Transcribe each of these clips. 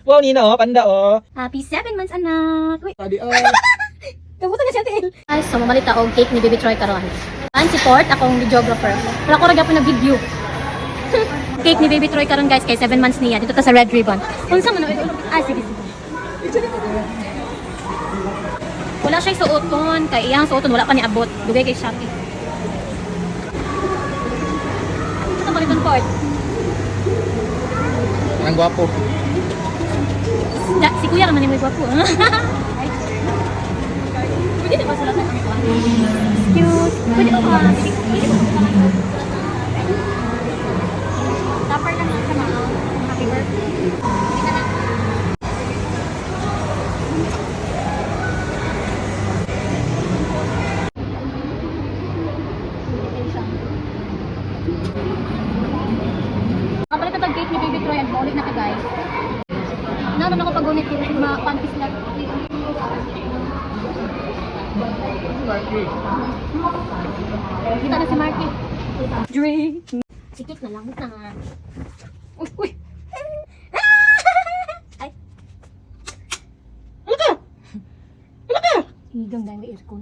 Wow, Nina, oh, panda, oh. Happy 7 months, anak. Uy, Adi, oh. kabuta na siya, Ate El. Ay, so mamalit og cake ni Baby Troy karon. Ang support akong videographer. Wala ko ra gyapon na video. Cake ni Baby Troy karon, guys, kay 7 months niya dito ta sa Red Ribbon. Unsa man? Ah, sige sige. Wala siya suoton kay iyang suoton wala pa ni abot. Dugay kay Shopee. Ito palitan part. Ang gwapo. Da, si Kuya raman ni may gwapo. Ay. Pwede na ba sila sa Excuse. Pwede ba ba? Pwede ba ba? Tupper lang sa mga happy birthday. Hindi na lang. Kapalit na tag-cake ni Baby Troy and baulit na ka, guys. Nanon ako pag-unit yung mga panties lang. Kita na si Marky. Drink. Sikit na lang na. Uy, uy. Ay. Ano ka? Ano ka? Higang dahil may aircon.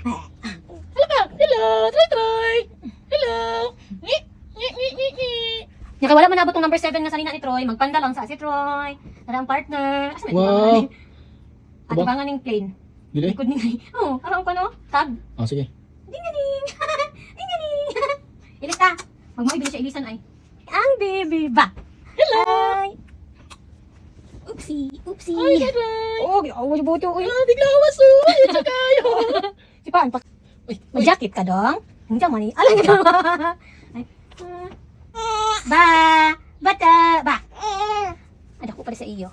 Ano ka? Hello, Troy Troy. Hello. Ni, ni, ni, ni, ni. Nya kay wala man nabot tong number 7 nga sanina ni Troy, magpanda lang sa si Troy. Tara ang partner. Asa may Wow. tubangan ni? Ah, Aba? tubangan ning plane. Dili? Likod ni. Oh, araw ko no? Tag. Ah, sige. Dingaling! Dingaling! Ilis ta! Magmaibili siya ilisan ay. Ang baby ba? Hello. Ay! Oopsie! Oopsie! Hi, Troy Troy. Oh, oh, buto. Uy. Ah, bigla awas, oh. Ay, kayo. Si Paan, pak. Uy, May jacket ka dong? Hindi mo ni. Alam ka. Ay. Ba! Bata! Ba! Ay, dako pala sa iyo.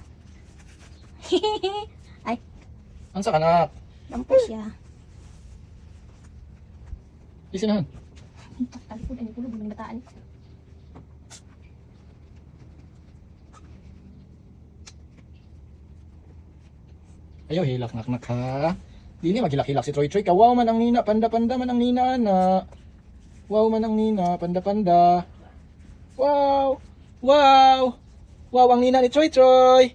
Ay, Ang sa kanak. lampo siya. Isinahan. Talikod, ay, tulog, mga bataan. Ayaw, hilak nak nak ha. Dili maghilak-hilak si Troy Troy ka. Wow man ang nina, panda-panda man ang nina na. Wow man ang nina, panda-panda. Wow! Wow! Wow ang nina ni Troy Troy.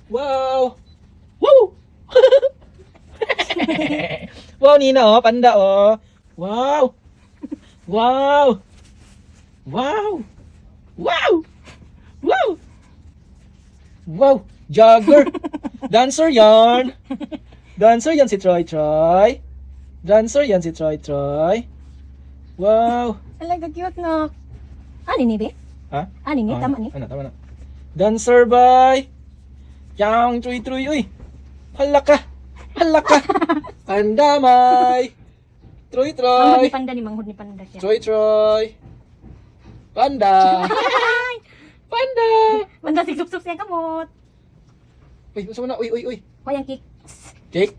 Wow! Woo! Wow, nina oh, panda oh. Wow! Wow! Wow! Wow! Wow! Wow! Jogger! Dancer yarn! Dancer yan si Troy Troy. Dancer yan si Troy Troy. Wow! Talaga cute no. Ani ni be? Ha? Ani ni Ah, tama ni. Ano, tama na. Dancer by Yang Troy Troy. Uy! Hala ka! Hala ka! Andamay! Troy Manghod Troy! ni panda ni manghod ni panda siya. Troy Troy! Panda! Panda! Panda sig sup siya kamot. Uy, unsa man na? Uy, uy, uy. Hoy ang cake. Cake?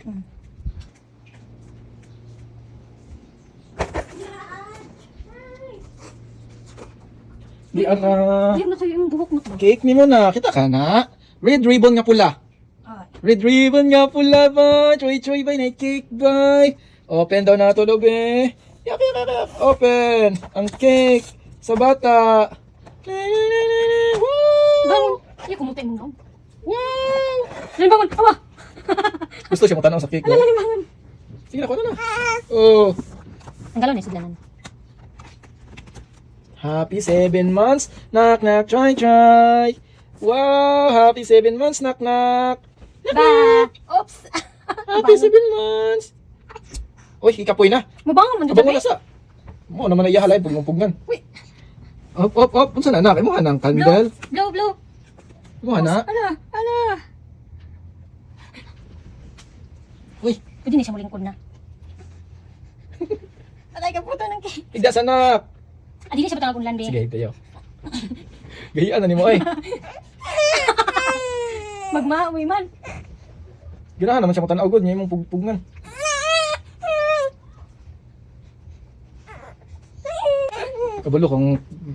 Di ara. Ayun na kayo yung buhok na ba? Cake ni mo na. Kita ka na. Red ribbon nga pula. Ay. Red ribbon nga pula ba? Troy Troy by night cake by. Open daw na to eh. Yak, yak, yak, yak. Open. Ang cake sa bata. Na, na, na, na, na. Wow! Bangon. Iya kumutay mo no. Wow! Ano bangon? Awa. Gusto siya mo tanaw sa cake. Ano No? ni bangon? Sige na, kuha na na. Oh. Ang galon ni sudlanan. Happy 7 months, knock knock, try try. Wow, happy 7 months, knock knock. Ba. Oops. Happy 7 months. Uy, ikapoy na. Mubangon man jud Kabango na sa. Mo naman na iyahalay pugong-pugnan. Uy. Op op op, unsa na nak? Imo nang candle. Blow, blow. Imo na. Ala, ala. Uy, Pwede na siya mulingkod na. Alay ka puto ng cake. igda sa nak. Adi na siya patangag unlan be. Sige, tayo. Gayaan na nimo ay. Magmaoy man. Ganahan naman siya mo tan-aw gud nya imong pugpugnan. Kabalo kung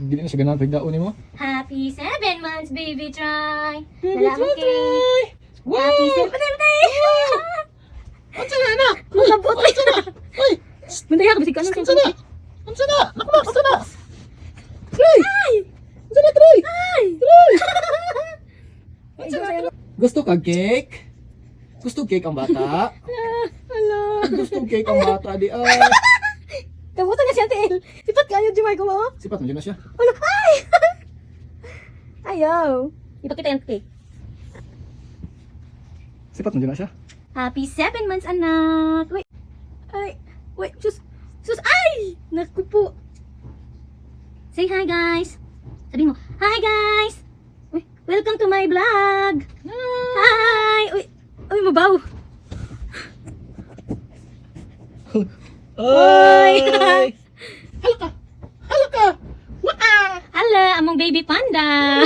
dili na siya ganahan pagdaon nimo. Happy 7 months, baby Troy. Baby Wala Troy akong cake. Troy. Wow! Happy 7 Patay, patay! Unsa na anak? Malabot. Unsa na? Uy, Mundaya ka, bisig ka. unsa na? Unsa na? Nak nak, unsa na? Troy! Unsa na, Troy? Ay! Troy! Gusto ka cake? Gusto cake ang bata? Hala. Gusto cake ang bata di ay. Kabutan niya si Ate El. Sipat kayo, Jumar, ko mo. Sipat mo dyan na siya. Hala, ay! Ayaw. Ipakita yung cake. Sipat mo dyan na siya. Happy 7 months, anak! Wait. Ay. Wait, sus. Sus, ay! Naku po. Say hi, guys. Sabihin mo, "Hi, guys! Uy, welcome to my vlog! Hi!" Uy, uy, mabaw. Oy! Hala ka! Hala ka! Wah! Hala, among baby panda.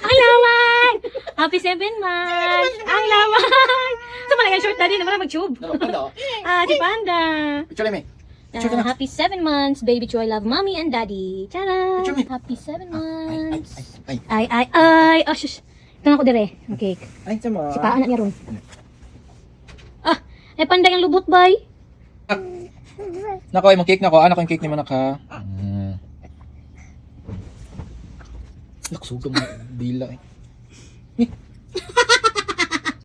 Ang lawan! Happy 7 months! Ang lawan! Sa malagang short daddy, naman mag-tube. Dalawa, panda oh. Ah, si panda. Picture me. Picture ka na. Happy 7 months, baby Troy. Love, Mommy and Daddy. Tara! Picture me. Happy 7 Ay, ay, months. ay, ay. Ay, ay, ay. Oh, shush. Ito na ko dire. Ang cake. Ay, sama. Si paa na niya ron. Ah, ay panday ang lubot, bay. Nako, ay, cake nako. Anak, yung cake ni Manak ha. Naksuga mo dila eh. Eh.